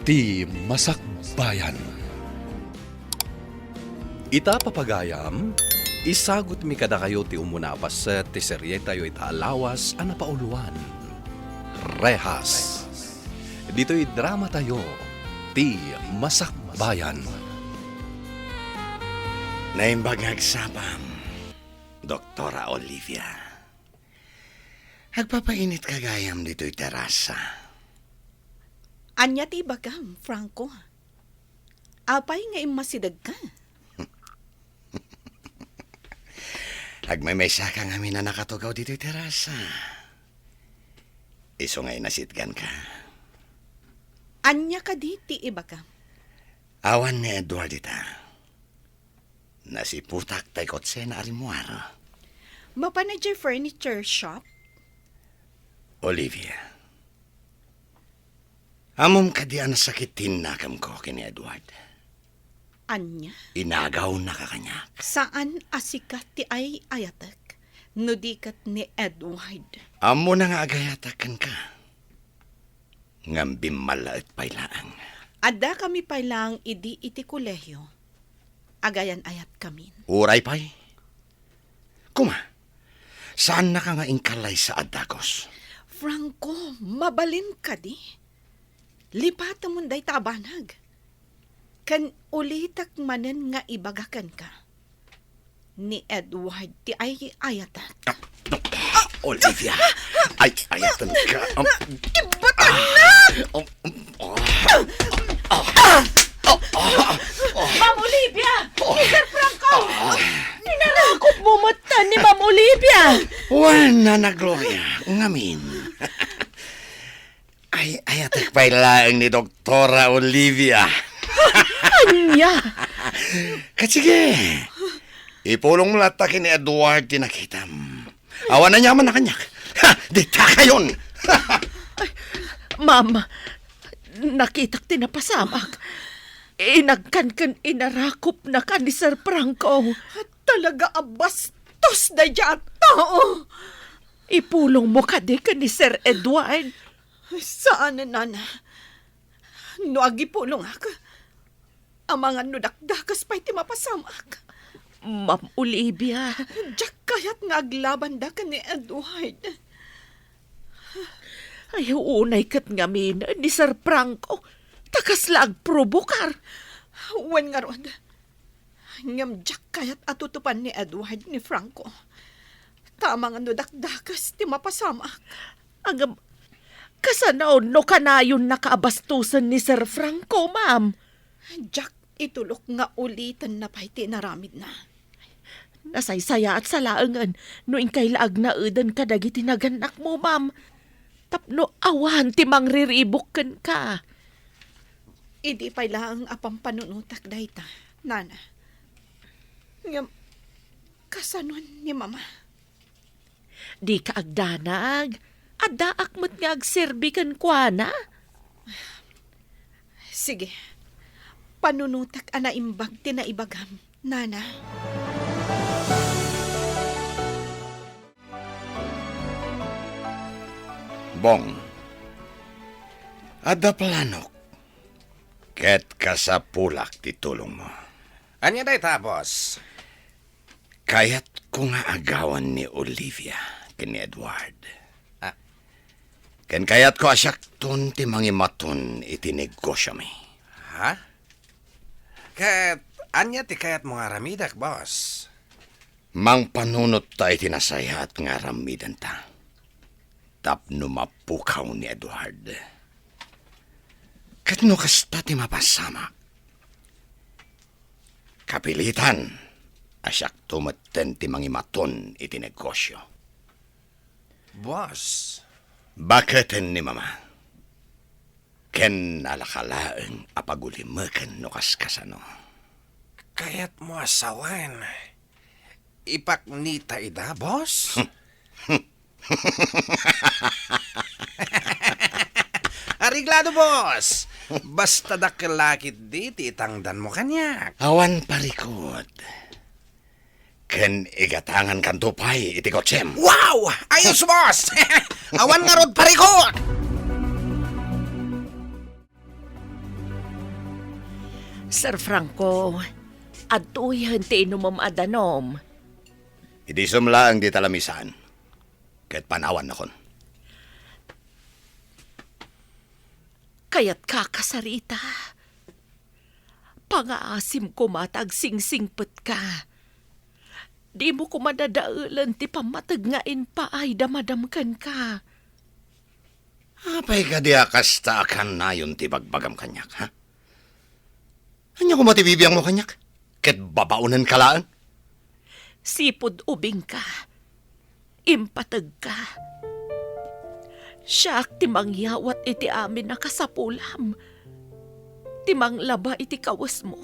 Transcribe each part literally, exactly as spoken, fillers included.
Ti Masakbayan. Ita, papagayam, isagutmi kadakayo ti umuna a paset ti serietayo ita a lawas a napauluan, Rehas. Ditoy dramatayo, Ti Masakbayan. Naimbag nga agsapam, Doktora Olivia. Agpapainitka gayam ditoy terasa. Ania ti ibagam, Franco? Apay nga immasidegka? Agmaymaysaka ngamin a nakatugaw ditoy terasa. Isu nga inasitganka. Ania kadi ti ibagam? Awan ni Edward ita. Nasiputak tay kotsena a rimmuar. Mapan idiay furniture shop? Olivia, ammom kadi a nasakit ti innakemko ken ni Edward? Ania? Inagawnaka kaniak. Saan a sika ti ay-ayatek, no di ket ni Edward. Ammona nga agayatak kenka. Ngem bimmallaet pay laeng. Addakami pay laeng idi iti kolehio. Agayan-ayatkamin. Uray pay. Kuma, saannaka nga inkalaysa a dagus. Franco, mabalin kadi? Lipatemon dayta a banag. Ken ulitek manen nga ibaga kenka, ni Edward ti ay-ayatek. Olivia, ay-ayatenka. Ibatanna! Ma'am Olivia! Mister Franco! Inarakopmo metten ni Ma'am Olivia! Wen, Nana Gloria, ngamin. Ay-ayatek pay laeng ni Doktora Olivia. Ania? Ket sige, ipulongmo latta ken ni Edward ti nakitam. Awan aniamanna kaniak. Ha, ditakayon! Ay, ma'am, nakitak ti napasamak. Inagkan ken inarakopnaka ni Sir Franco. Talaga a bastos daydiay a tao! Ipulongmo kadi ken ni Sir Edward? Saan, Nana. No agipulongak, amangan no dakdakes pay ti mapasamak. Ma'am Olivia. Diak kayat nga aglabanda ken ni Edward. Ay, unay ket ngamin ni Sir Franco, ta kasla agprobokar. Wen ngarud, ngem diak kayat a tutupan ni Edward ni Franco. Ta amangan no dakdakes ti mapasamak. Ngem, kasano no kanayonnaka a bastosen ni Sir Franco, ma'am? Diak itulok nga ulitenna pay ti inaramidna. Nasaysayaat sa laengen no inkay la agnaeden kadagiti nagannakmo, ma'am. Tapno awan ti mangriribuk kenka. Idi pay laeng a pampanunotak dayta, Nana. Ngem, kasano ni Mama? Dika agdanag. Addaak met nga agserbi kenkuana. Sige. Panunotak a naimbag ti naibagam, Nana. Bong, adda planok, ket kasapulak ti tulongmo. Ania dayta, boss? Kayatko nga agawan ni Olivia ken ni Edward. Ah. Ken kayatko a siakton ti mangimaton iti negosiomi. Ha? Ket ania ti kayatmo nga aramidek, boss? Mangpanunot ta iti nasayaat nga aramidenta. Tapno mapukaw ni Edward. Ket no kasta ti mapasamak, kapilitan a siakto metten ti mangimaton iti negosio. Boss. Baketen ni Mama. Ken nalaka laeng a pagulimeken no kaskasano. Kayatmo a sawen, ipaknita ida, boss? Areglado, boss. Basta dakkel la ketdi ti itangdanmo kaniak. Awan parikut. Ken igatangankanto pay iti kotsem. Wow! Ayos, boss! Awan ngarud parikut! Sir Franco, adtoyen ti inumem a danum. Idi sumlaeng dita lamisaan, ket panawannakon. Kayatka, Sarita. Pangaasim koma ta agsingsingpetka. Dimo koma dadaelen ti pammateg nga impaay da Madam kenka. Apay kadi a kasta a kanayon ti bagbagam kaniak, ha? Ania koma ti bibiangmo kaniak? Ket babaonenka laeng? Sipud ubingka, impategka. Siak ti mangyawat iti amin a kasapulam, ti manglaba iti kawesmo,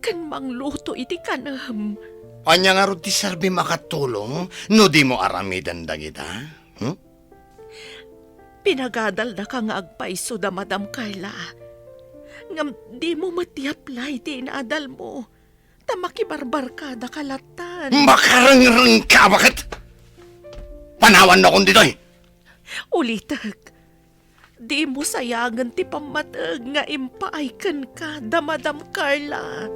ken mangluto iti kanem. Ania ngarud ti serbim a katulong no dimo aramiden dagita? Hmm? Pinagadalnaka nga agpayso da Madam Carla. Ngem dimo met iaplay ti inaadalmo, ta makibarbarkadaka lattan. Makarengrengka, baket! Panawannakon ditoy! Ulitek, dimo sayangen ti pammateg nga impaay kenka da Madam Carla.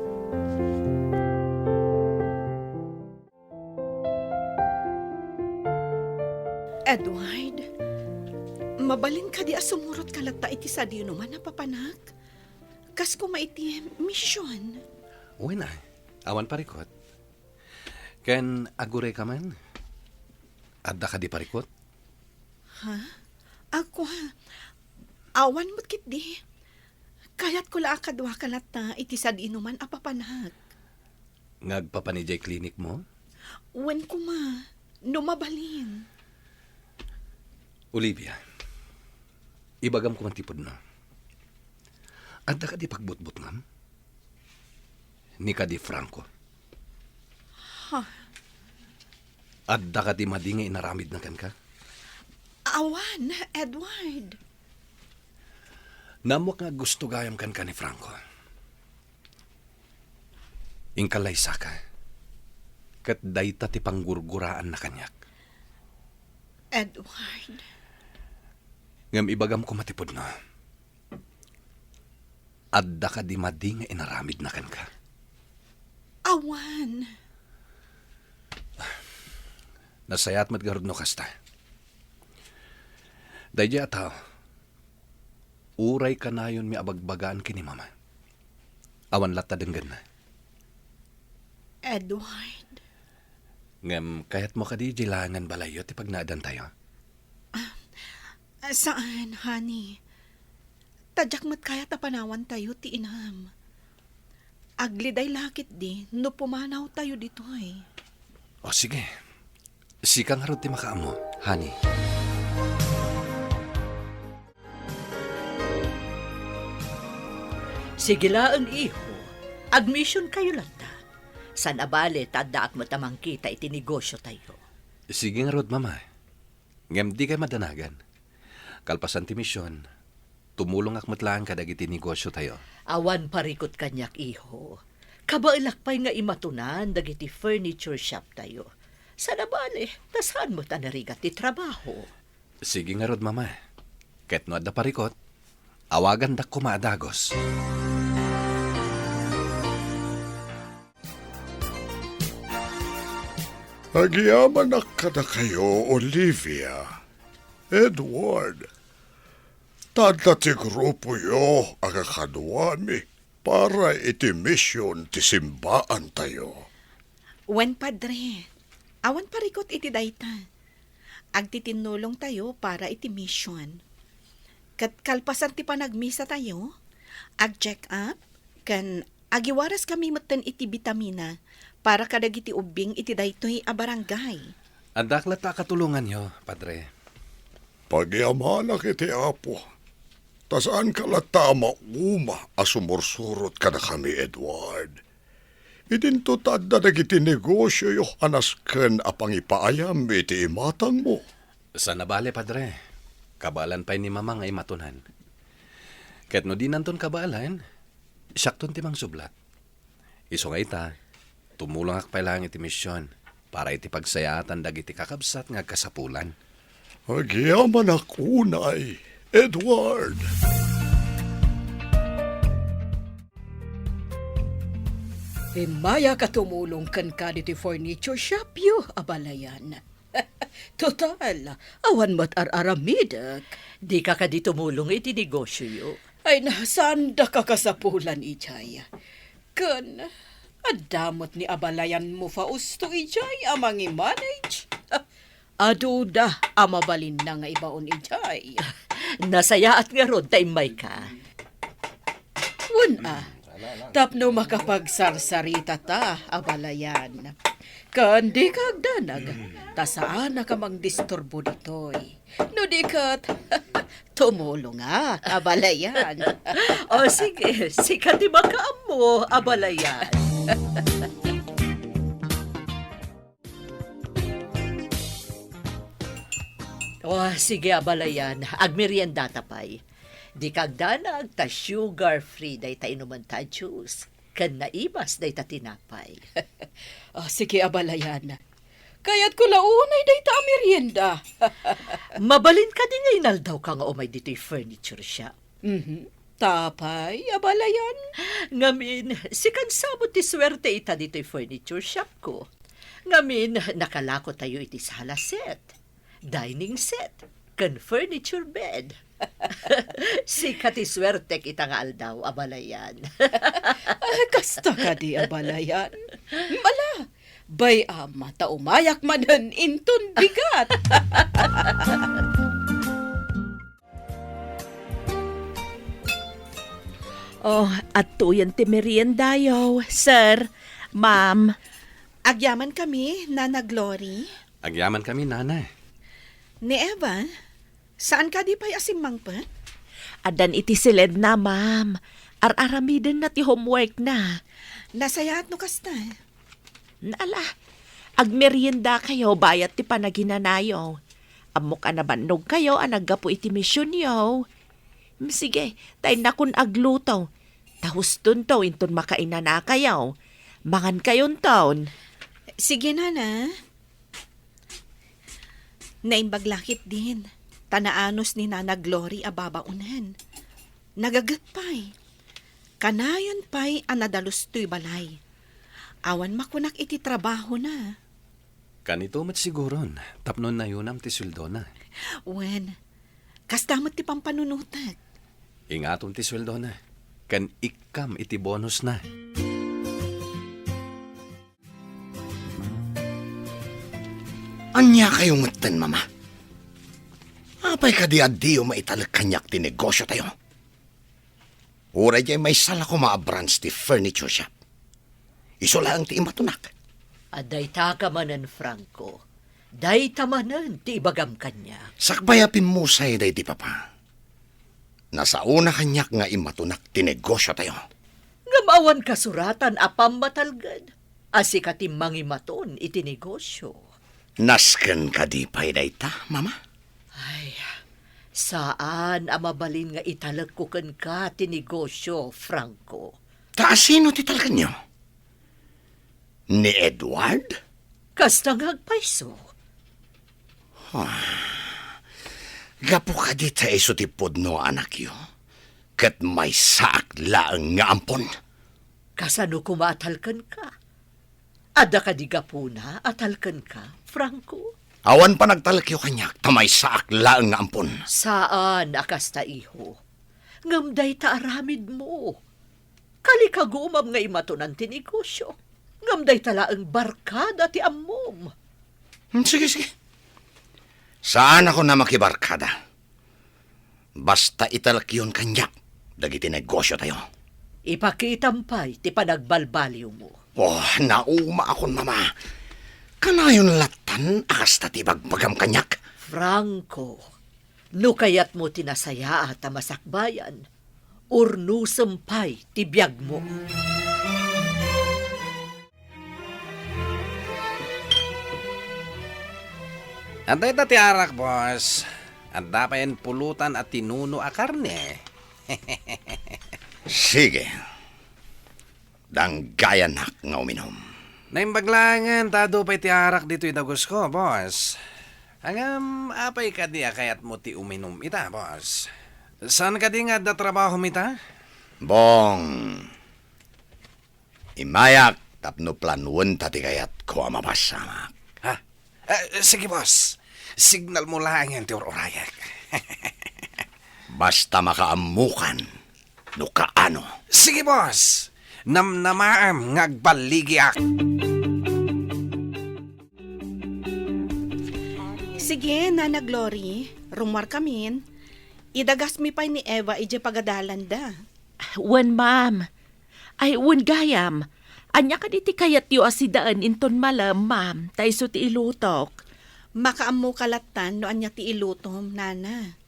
Edward, mabalin kadi a sumurotka latta iti sadinoman a papanak? Kas koma iti mision. Wen ay, awan parikut. Ken agurayka man? Adda kadi parikut? Ha? Ako, ha? Awan met ketdi. Kayatko la a kaduaka latta iti sadinoman a papanak. Nga agpapan idiay klinikmo? Wen koma, no mabalin. Olivia, ibagam koma ti pudno. Adda kadi pagbutbutngam? Ni kadi Franco? Ha? Adda kadi madi nga inaramidna kenka? Awan, Edward. Naammoak nga aggusto gayam kenka ni Franco. Inka laysaka. Ket dayta ti panggurguraanna kaniak. Edward. Ngem ibagam koma ti pudno. Adda kadi madi nga inaramidna kenka? Awan. Nasayaat met garud no kasta. Daydiay a tao, uray kanayonmi a bagbagaan ken ni Mama, awan latta denggenna. Edward. Ngem kayatmo kadi idiay laengen balayyo ti pagnaedantayo? Ah, saan, honey. Ta diak met kayat a panawantayo ti inam. Agliday la ketdi no pumanawtayo ditoy. O, sige. Sika ngarud ti makaammo, honey. Sige laeng, iho. Agmisionkayo latta. Saan a bale ta addaak met a mangkita iti negosiotayo. Sige ngarud, Mama. Ngem dikay madanagan. Kalpasan ti mision, tumulongak met laeng kadagiti negosiotayo. Awan parikut kaniak, iho. Kabaelak pay nga imatonan dagiti furniture shoptayo. Saan a bale, ta saan met a narigat ti trabaho. Sige ngarud, Mama. Ket no adda parikut, awagandak koma a dagus. Agyamanak kadakayo, Olivia, Edward, ta adda ti grupoyo a kakaduami para iti mision ti simbaantayo. Wen, Padre, awan parikut iti dayta. Agtitinnulongtayo para iti mision. Ket kalpasan ti panagmisatayo, ag-check up, ken agiwaraskami metten iti bitamina para kadagiti ubbing iti daytoy a barangay. Addaak latta a katulonganyo, Padre. Pagyamanak iti Apo, ta saanka latta a mauma a sumursurot kadakami, Edward. Idinto ta adda dagiti negosioyo a nasken a pangipaayam iti imatangmo. Saan a bale, Padre. Kabaelan pay ni Mama nga imatonan. Ket no dinanton kabaelan, siakton ti mangsublat. Isu nga ita, tumulongak pay laeng iti mision para iti pagsayaatan dagiti kakabsat nga agkasapulan. Agyamanak unay, Edward. Immayak a tumulong kenka ditoy furniture shopyo, abalayan. Total, awan met ar-aramidek. Dika kadi tumulong iti negosioyo? Ay, na, saandaka kasapulan idiay. Ken, adda met ni abalayanmo Fausto idiay a mangimanage. Aduda a mabalinna nga ibaon idiay. Nasayaat ngarud ta immayka. Wen a, tapno makapagsarsarita ta, abalayan. Ken dika agdanag, ta saanak a mangdisturbo ditoy. No di ket, tumulongak, abalayan. O sige, sika ti makaammo, abalayan. O, sige, abalayan. Agmeriendata pay. Dika agdanag ta sugar-free dayta inumenta a juice, ken naibas dayta tinapay. O, sige, abalayan. Kayatko la unay dayta a merienda. Mabalin kadi nga inaldawka nga umay ditoy furniture shop? Mhm. Tapay, abalayan. Ngamin, sikan sa met ti suerte ita ditoy furniture shopko. Ngamin, nakalakotayo iti sala set, dining set, ken furniture bed. Sika ti suertek ita nga aldaw, abalayan. Ah, kasta kadi, abalayan. Ala, bay-am ta umayak manen inton bigat. Oh, adtoyen ti meriendayo, sir, ma'am. Agyamankami, Nana Glory. Agyamankami, Nana. Ni Eva, saan kadi pay a simmangpet? Addan iti siledna, ma'am. Ar-aramidenna ti homeworkna. Nasayaat no kasta. Ala, agmeriendakayo bayat ti panaginanayo. Ammok a nabannogkayo a naggapu iti misionyo. Mm, sige, ta innakon agluto. Ta hustonto inton makainanakayo. Mangankayonton. Sige, Nana. Naimbag la ketdin, ta naanus ni Nana Glory a babaonen. Nagaget pay. Kanayon pay a nadalus toy balay. Awan makunak iti trabahona. Kanito met siguron, tapno nayunam ti sueldona. Wen, kasta met ti pampanunotek. Ingatom ti sueldona, ken ikkam iti bonusna. Ania kayo metten, Mama? Apay kadi a diyo maitalek kaniak ti negosiotayo? Uray diay maysa la koma a branch ti furniture shop. Isu laeng ti immatonak. A dayta ka manen, Franco. Dayta manen ti ibagam kaniak. Sakbay a pimmusay daydi papa. Nasaona kaniak nga immatonak ti negosiotayo. Ngem awan kasuratan a pammatalged a sika ti mangimaton iti negosio. Nasken kadi pay dayta, Mama? Ay, saan a mabalin nga italekko kenka ti negosio, Franco. Ta asino ti talkenyo? Ni Edward? Kasta nga agpayso. Ah, gapu kadi ta isu ti pudno a anakyo, ket maysaak laeng nga ampon. Kasano koma a talkenka? Adda kadi gapuna a talkenka, Franco? Awan panagtalekyo kaniak ta maysaak laeng nga ampon. Saan a kasta, iho. Ngem dayta aramidmo. Kalikagumam nga imatonan ti negosio. Ngem dayta laeng barkada ti ammom. Hmm, sige, sige. Saanakon a makibarkada. Basta italekyon kaniak dagiti negosiotayo. Ipakitam pay ti panagbalbaliwmo. Oh, naumaakon, Mama. Kanayon lattan a kasta ti ibagbagam kaniak. Franco, no kayatmo ti nasayaat a masakbayan, urnosem pay ti biagmo. Adda ita ti arak, boss. Adda payen pulutan a tinuno a karne. Sige. Danggayanak nga uminom. Naimbag laengen ta adu pay ti arak ditoy dagusko, boss. Ngem, apay kadi a kayatmo ti uminom ita, boss? Saan kadi nga adda trabahom ita? Bong, imayak tapno planuenta ti kayatko a mapasamak. Ha? Eh, sige, boss. Signalmo laengen ti ur-urayek. Basta makaammokan no kaano. Sige, boss. Namnamaem nga agballigiak. Sige, Nana Glory, rummuarkamin. Idagasmi pay ni Eva idiay pagadalanda. Wen, ma'am. Ay, wen gayam. Ania kadi ti kayatyo a sidaen inton malem, ma'am, ta isu ti ilutok? Makaammoka lattan no ania ti ilutom, Nana.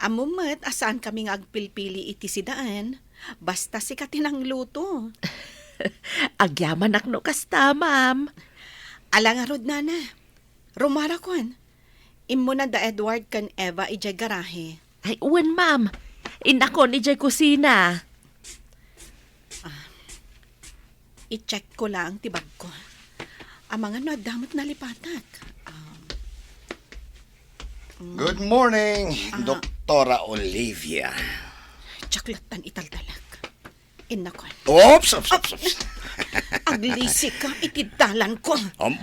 Ammom met a saankami nga agpilpili iti sidaen, basta sika ti nangluto. Agyamanak no kasta, ma'am. Ala ngarud, Nana. Rummuarakon. Immuna da Edward ken Eva idiay garahe. Ay, wen, ma'am. Innakon idiay kusina. Ah, i-check ko laeng ti bagko. Amangan no adda met nalipatak. Um, mm. Good morning, Ah. Doktora Olivia. Diak lattan italtalek. Innakon. Oops, oops, oops, oops. Aglisika iti dalanko. Um,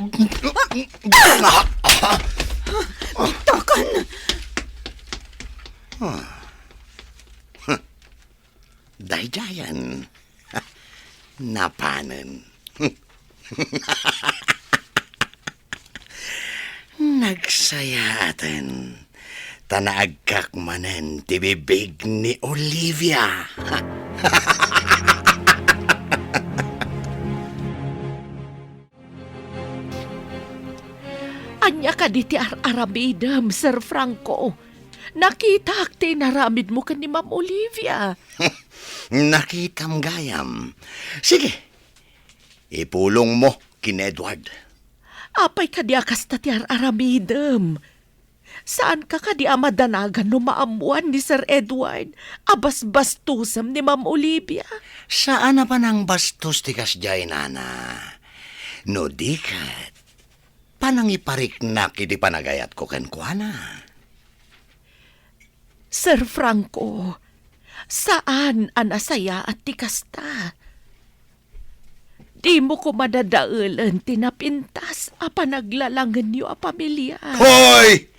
Bitakan! Daydiayen. Napanen. Nagsayaaten, ta naagkak manen ti bibig ni Olivia. Ania kadi ti ar-aramidem, Sir Franco? Nakitaak ti inaramidmo ken ni Ma'am Olivia. Nakitam gayam. Sige, ipulongmo ken Edward. Apay kadi a kasta ti ar-aramidem? Saanka kadi a madanagan no maammoan ni Sir Edward a basbastosem ni Ma'am Olivia? Saan a panangbastos ti kasdiay, nana. No di ket, panangipariknak iti panagayatko kenkuana. Sir Franco, saan a nasayaat ti kasta. Dimo koma dadaelen ti napintas a panaglalangenyo a pamilia. Hoy!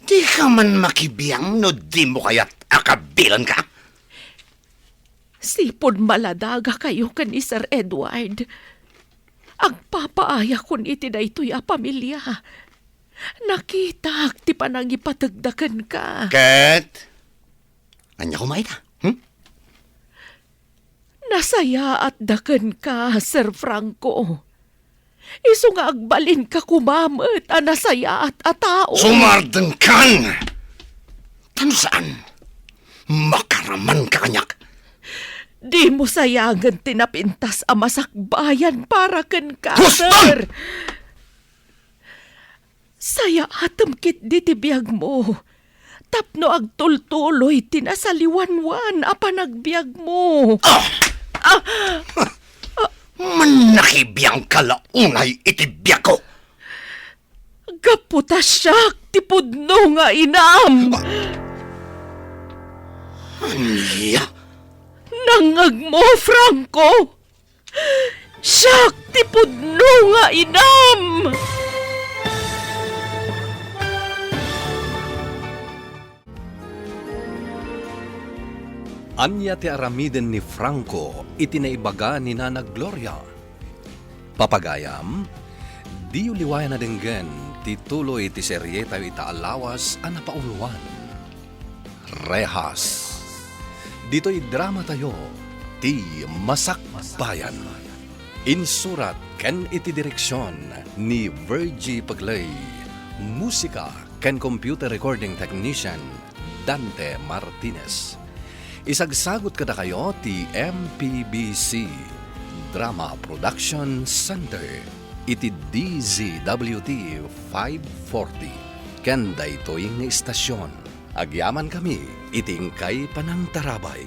Dika man makibiang no dimo kayat a kabilenka? Sipud maladagakayo ken ni Sir Edward, agpapaayakon iti daytoy a pamilia. Nakitaak ti panangipategda kenka. Ket? Ania koma ita? Hmm? Nasayaatda kenka, Sir Franco. Isu nga agbalinka koma met a nasayaat a tao. Sumardengkan! Ta no saan, makaramanka kaniak. Dimo sayangen ti napintas a masakbayan para kenka, Huston! Sir. Sayaatem ketdi ti biagmo tapno agtultuloy ti nasaliwanwan a panagbiagmo. Ah! Ah! Mannakibiangka la unay iti biagko. Gapu ta siak ti pudno nga inam. Ania? Nangngegmo, Franco? Siak ti pudno nga inam! Ania ti aramiden ni Franco iti naibaga ni Nana Gloria? Papagayam, diyo liwayan a denggen ti tuloy ti serietayo ita a lawas a napauluan. Rehas. Ditoy dramatayo, ti Masakbayan. Insurat ken iti direksion ni Virgie Pegley. Musika ken computer recording technician, Dante Martinez. Isagsagut kadakayo ti M P B C Drama Production Center iti D Z W T five forty ken daytoy nga istasion. Agyamankami iti inkay panangtarabay.